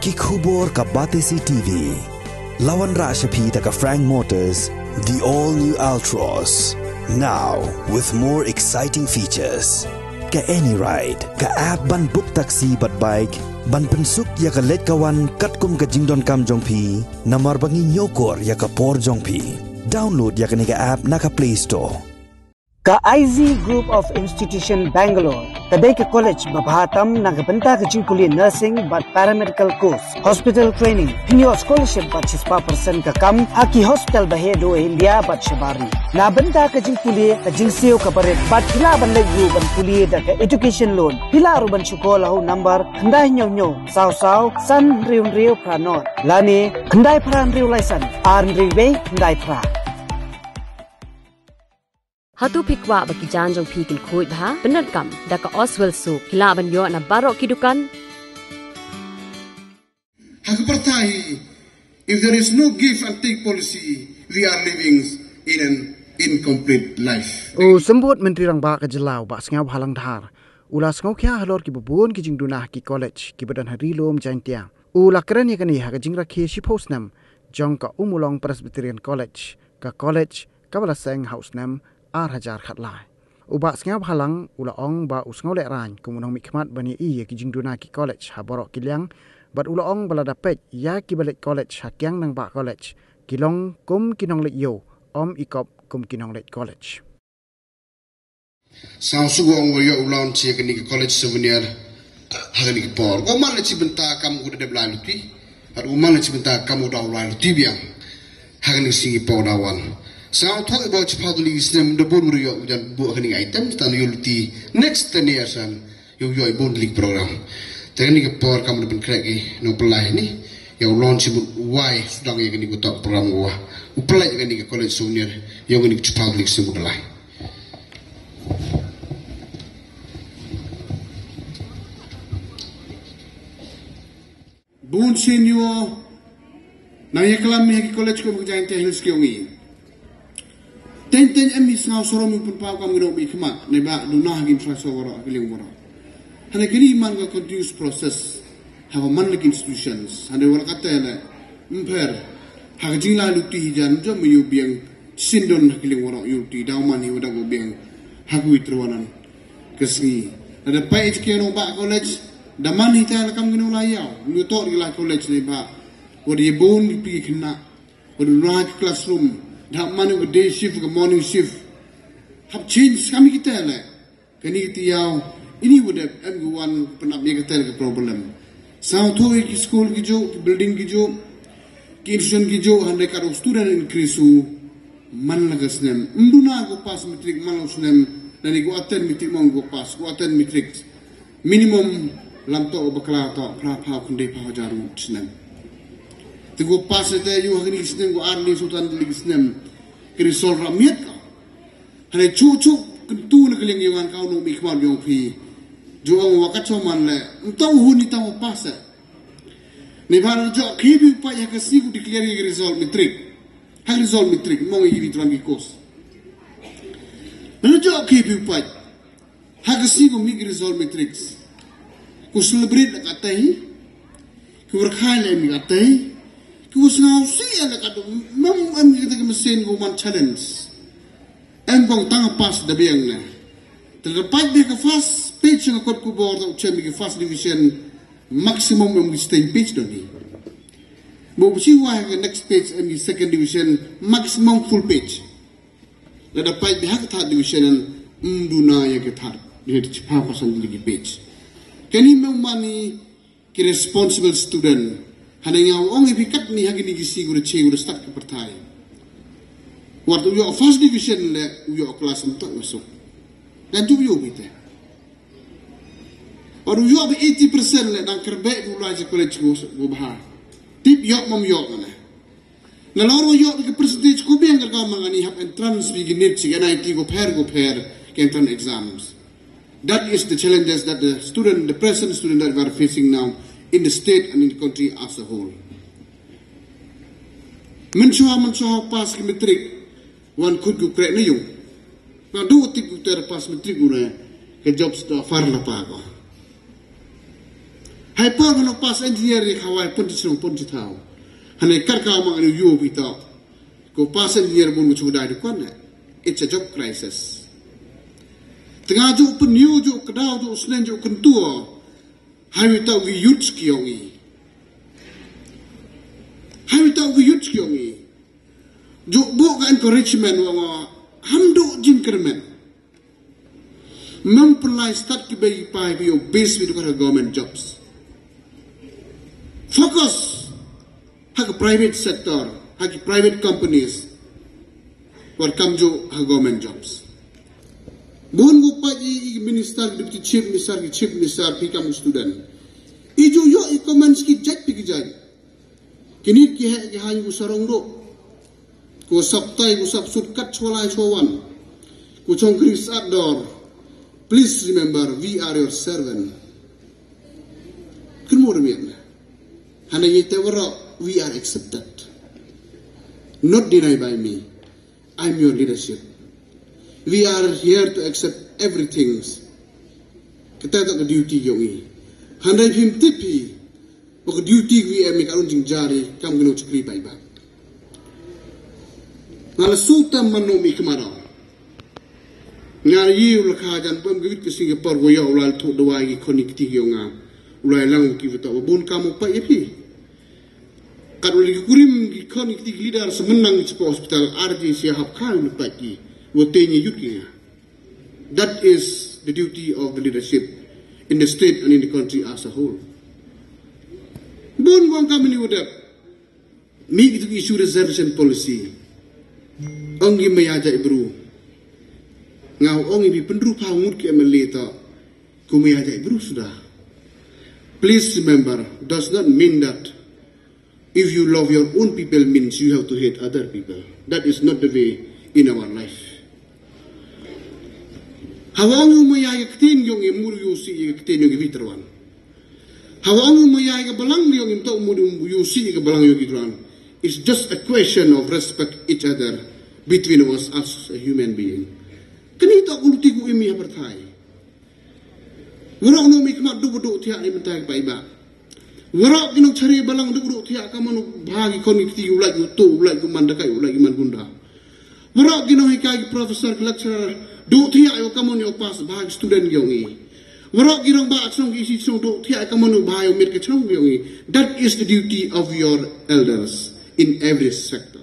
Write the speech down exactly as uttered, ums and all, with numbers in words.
Ki khubor ka Batesi T V. La wanrah sha phi da ka Frank Motors, the all new Altroz. Now with more exciting features. Ka Any Ride, ka app ban book taxi bad bike, ban pynsuk ïa ka leit ka wan katkum ka jingdonkam jong phi, namar ba ngi ñiewkor ïa ka por jong phi. Download ïa kane ka app na ka Play Store. Ka I Z Group of Institution Bangalore ka dei ka college ba bha tam na ka bynta ka jingpule nursing bad paramedical course, hospital training. Phin ïoh scholarship bad shispah percent ka kam ha ki hospital ba heh duh India bad shabar ri. Na bynta ka jingpule, ka jingsiew kaba rit bad phi lah ban leit ruh ban pule da ka education loan. Phi lah ruh ban shu call ha u number khyndai hynñiew hynñiew saw saw san hynriew hynriew phra nod lane khyndai phra hynriew lai san ar hynriew wei khyndai phra. Hato phi kwah ba ki jaiñ jong phi kin khuid bha? Pyndonkam da ka Oswell Soap. Phi lah ban ïoh na baroh ki dukan. Ha ka pyrthei, if there is no give and take policy, we are living in an incomplete life. U Symbud Myntri Rangbah ka jylla u Bah Sniawbhalang Dhar u la sngewkhia halor kiba bun ki jingduna ha ki college kiba don ha Ri Lum Jaintia. U la kren ïa kane ha ka jingrakhe shiphew snem jong ka Ummulong Presbyterian College, ka college kaba la seng ha u snem ar hajar khatlai. U Bah Sniawbhalang u la ong ba u sngewlehrain kum u nongmihkhmat ban ïohi ïa ki jingduna ki college ha baroh ki liang, bad u la ong ba lada peit ïa kiba leit college ha Kiang Nangbah College, ki long kum ki nongleit ïew, ym i kop kum ki nongleit college. Sngewsuk ong ba ïoh u launch ïa kane ka college souvenir ha kane ka por. Ko man la chi bynta kam u da dep lai luti. Bad u man la chi bynta kam u da u lai luti biang ha kane ka sngi por da wan. Sngewthuh ba chiphaw tylli ki snem da bun u ïoh u jan buh ha kane ka item, tan ïoh luti next ten years an ïoh ïoh i bun tylli ki program. Te kane ka por kam u da pynkhreh ki nongpynlait ni. Ïa u launch i bun u wai sdang ïa kane ka tok program u wa. U pynlait ïa kane ka college souvenir ïa kane ka chiphaw tylli ki snem u da lai. Bun sien ïa u nang ïa klam ïa ki college kum ka Jaintia Hills ki ong i. Teng teng em i sngaw sarom i pynpaw kam ngi dok bi khmat ne ba duna ha ki infrastructure waroh ha ki liang waroh. Hane kini man ka continuous process ha ka man la ki institutions hane waroh kata le mpher ha ka jingla luti hi jan jom ïa u biang sindon ha ki liang waroh ïa u ti daw man hi wadak u biang ha ku i truanan. Ka sngi. Lada peit ki nong ba college, da man hi ta la kam ki nong la ïaw. Ngi to ki la college ne ba. Wat ïa bun ki pi khynnah. Wat ïa la ki classroom. Da man ka day shift, ka morning shift. Hap change kam kita le. Kani kita ïaw. Ini wat em ki wan pynap ïa kita le ka problem. Sngewthuh ïa ki school ki juh, ki building ki juh, ki institution ki juh, hynrei ka dok student increase u man la ka snem. Ym duna ko pass matric man la u snem, lane ko attend matric man ko pass, ko attend matric. Minimum lam to bakla to, phra phaw khyndai phaw hajar u snem. Te ko pass te ïoh ha kini ki snem, ko ar ni sultan di ki snem. Ki result ra miet ka. Hynrei chu chu kyntu na ka liang ïa ngan ka u nongmihkhmat jong phi. Ju ong wa ka choman le. Ym tang hun ni tang wa pass eh. Ni ba la jok ki bi pat ïa ka sngi ku declare ïa ka result matric. Ha ka result matric mo ïa ki bi tram ki course. La jok ki bi pat. Ha ka sngi ku mih ka result matric. Ku celebrate la ka tei. Ku rkhai la em ka tei. Ku sngaw si la ka tu. Mam am ïa ka mesin ku man challenge. Em kong tang pass da biang ne. Te da pat de ka first page nga kot ku bor da u chem ka first division maximum em ki stain page doni. Bo bisi wa ka next page em ki second division maximum full page. La da pat de ha ka third division em duna ïa ka third. Dia de chipha pasan di ki page. Kani mem mani ki responsible student. Hana nga ong ïa phi katni ha kini ki sngi ku da che ku da start ka pyrthai. Wat u ïoh first division le u ïoh class ym toh u suk. Ngan tu ïoh phi te. Wat u ïoh ba eighty percent le nang kyrbe u lai ja college ku ku bha. Tip ïoh mam ïoh ne. Nalor wa ïoh ka percentage ku biang ka ka mang ani hap entrance bi ki nit si N I T ku pher ku pher ki entrance exams. That is the challenges that the student, the present student that we are facing now in the state and in the country as a whole. Mynshuwa, mynshuwa pass ki matric wan khut ku krek na yung. Na du tik ku ter pass matric ku ne ka job sta far la pa ko. Hai por ba u pass engineer ïa khawai pun chi shnong pun chi thaw. Hangne kat ka ma anu yu bita. Ko pass engineer bun ko chu dai du kwan ne. It's a job crisis. Tengah ju pun yu ju kedaw ju snen ju kentua. Hai wita u youth ki yong i. Hai wita u youth ki yong i. Ju bok ka encouragement wa wa. Ham du jingkyrmen. Mem pynlai stad ki bei pai bi obis bi dukar government jobs. Focus ha ka private sector, ha ki private companies. Wat kam ju ha government jobs. Bun gu pa i i minister, deputy chief minister, ki chief minister, pi kam student. I ju yo i comments ki judge pi ki judge. Ki nit ki heh ki hain gu sarong do. Ku sap tai ku sap sut kat chwa lai chwa wan. Ku chong kri sat dor. Please remember, we are your servant. Kun mo remiet na. Hana ye te waro, we are accepted. Not denied by me. I'm your leadership. We are here to accept everything. Kata ka duty yong i. Hana phim tipi. Ba ka duty wi em i ka run jingjari kam kino chikri bai ba. Nga la su tam manu mi kemara. Nga la yi u la kha jan pem gawit ke Singapore go ya u la thu dawai gi khoni kti yo nga. U la lang ki vita ba bun kam u pa ya phi. Kat u la ki kurim gi khoni kti leader semenang ci pa hospital R J C hap kha u pa ki. Wa te ni yut ki nga. That is the duty of the leadership in the state and in the country as a whole. Bun bang kami ni udap. Mi itu issue reservation policy. Ong gi maya jai bru. Ngau ong gi pendru pa ngut ki M L A ta. Ku maya jai bru sudah. Please remember, does not mean that if you love your own people means you have to hate other people. That is not the way in our life. Hawa ngu maya ya ktin yong i mur yu si ya ktin yong i bitruan. Hawa ngu maya ya balang yong i mtok mur yu si ya balang yong i druan. It's just a question of respect each other between us as a human being. Kani to kuluti ku imi hapertai. Warok no mi kmat du du thiak ni mentai bai ba. Warok ki nong chari balang du du thiak ka manu bha ki kon ki ti ulai ku tu ulai ku man dakai ulai ku man gunda. Warok ki nong hikai ki professor ki lecturer du thiak yo ka manu yo pas bha ki student yo ngi. Warok ki nong ba chong ki si chong du thiak ka manu bha yo mit ki chong yo ngi. That is the duty of your elders in every sector.